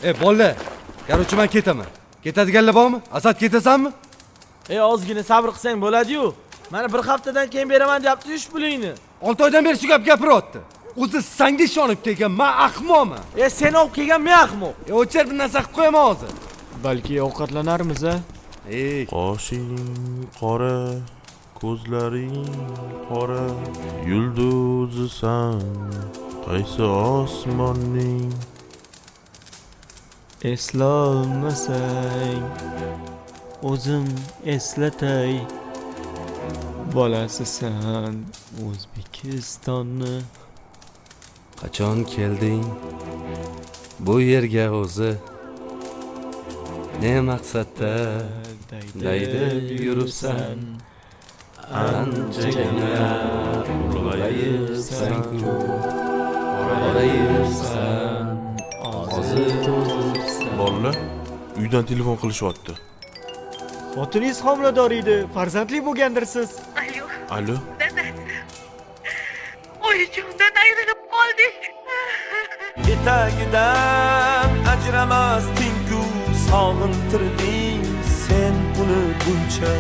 E bolalar, короче, man ketaman. Ketadiganlar bormi? Asad, ketasanmi? E, ozgina sabr qilsang bo'ladi-yu. Mana bir haftadan keyin beraman deyapti ish pulingni. 6 oydan beri shu gap gapiryapti. O'zi sanga ishonib kelgan, man ahmoqman. E, seni olib kelgan men ahmoq. E, o'chir, bir narsa qilib qo'yaman hozir. Balki ovqatlanarmiz, a? Ey, Qoshing qora, ko'zlaring qora, yulduzisan qaysi osmonning? Eslolmasang, o'zim eslatay. Bolasisan O'zbekistonni. Qachon kelding bu yerga o'zi? Ne maqsadda daydib yuribsan? Anchagina ulg'ayibsan-ku, qorayibsan, hozir. Bolalar, uydan telefon qilishyapti. Xotiningiz homilador edi, farzandli bo'lgandirsiz. Alo, Alo. Dada. Oyijondan ayrilib qoldik. Etagidan ajramas tinku, sog'intirding sen uni buncha.